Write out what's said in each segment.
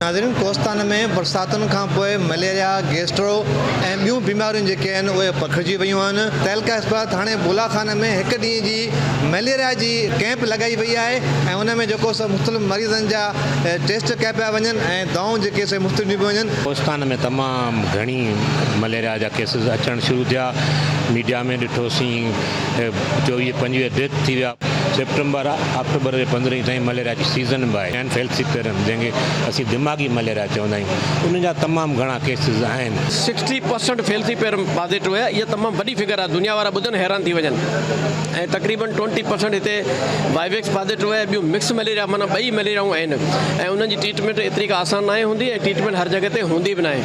ناظرين ڪوهستان ۾ برساتن کان پوء مليريا، گيسٽرو ۽ ٻيون بيماريون جيڪي آهن اهي پکڙجي ويون آهن. تعلقه اسپتال ٿاڻي بولا خان ۾ هڪ ڏينهن جي مليريا جي ڪئمپ لڳائي وئي آهي ۽ ان ۾ جيڪو سو مختلف مريضن جا ٽيسٽ ڪيا پيا وڃن ۽ دوائون جيڪي سي مفت ڏنيون پيون وڃن. ڪوهستان ۾ تمام گهڻي مليريا جا ڪيسز اچڻ شروع ٿيا، ميڊيا ۾ ڏٺوسين 24 25 ڊيٿ ٿي ويا. سيپٽمبر آڪٽوبر جي پندرهين تائين مليريا جي سيزن به آهي ۽ فيلسيپيرم جنهن کي اسين دماغي مليريا چوندا آهيون ان جا تمام گهڻا ڪيسز آهن. سڪسٽي پرسنٽ فيلسيپيرم پازيٽو آهي اها تمام وڏي فگر آهي دنيا وارا ٻڌن حيران ٿي وڃن ۽ تقريبن ٽوئنٽي پرسنٽ هتي وائيويڪس پازيٽو آهي ٻيون مڪس مليريا معنيٰ ٻئي مليريائون آهن ۽ انهن جي ٽريٽمينٽ ايتري ڪا آسان ناهي هوندي ۽ ٽريٽمينٽ هر جڳهه تي هوندي به ناهي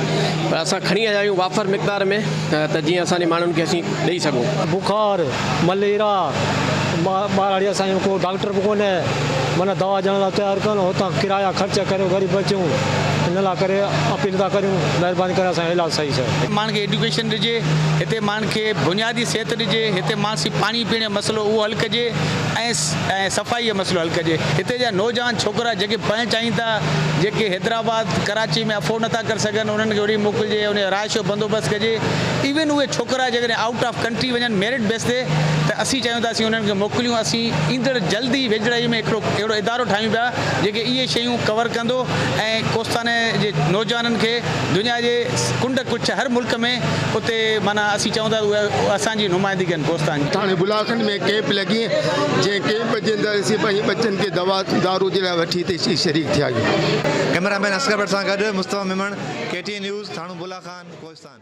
پر اسان کڻي آيا آهيون وافر مقدار ۾ ته جيئن اسان جي ماڻهن کي اسين ڏئي سگهون. بخار، مليرا، ٻهراڙي اسان جو ڪو ڊاڪٽر به ڪونهي معنيٰ دوا ڏيڻ لاء تيار ڪونه هتان ڪرايا خرچ ڪريو غريب بچون ان لاء ڪري اپيل ٿا ڪريون مهرباني ڪري اسان جو علاج صحيح سهي. ماڻهن کي ايڊيوڪيشن ڏجي، هتي ماڻهن کي بنيادي صحت ڏجي، هتي مانسي پاڻي پيئڻ جو مسئلو اهو حل ڪجي ۽ ۽ صفائي جو مسئلو حل ڪجي. هتي جا نوجوان ڇوڪرا جيڪي پڙهڻ چاهين ٿا جيڪي حيدرآباد ڪراچي ۾ افورڊ نٿا ڪري سگهن انهن کي هوڏي موڪلجي ان جو رهائش جو بندوبست ڪجي. ايون اهي ڇوڪرا جيڪڏهن آئوٽ آف ڪنٽري وڃن ميرٽ بيس تي ته اسين چاهيون ٿا اسين انهن کي موڪليون اسين ايندڙ جلد ئي ويجهڙائي ۾ هڪڙو اهڙو ادارو ٺاهيون پيا جيڪي اهي شيون ڪور ڪندو ۽ ڪوستاني جي نوجوانن کي دنيا جي ڪنڊ ڪڙڇ هر ملڪ ۾ اتي معنيٰ اسين چئون ٿا ته اهي اسان جي نمائندگي ڪن ڪوستان جي. ٿاڻي بلاخن ۾ ڪئمپ لڳي جنهن ڪئمپ جي اندر اسين پنهنجي ٻچن کي دوا دارو جي لاء وٺي هتي شريڪ ٿيا آهيون. ڪئميرا مين اصغر ڀٽ سان گڏ Mustafa Memon, K T N news, ٿاڻو بولا خان، ڪوهستان.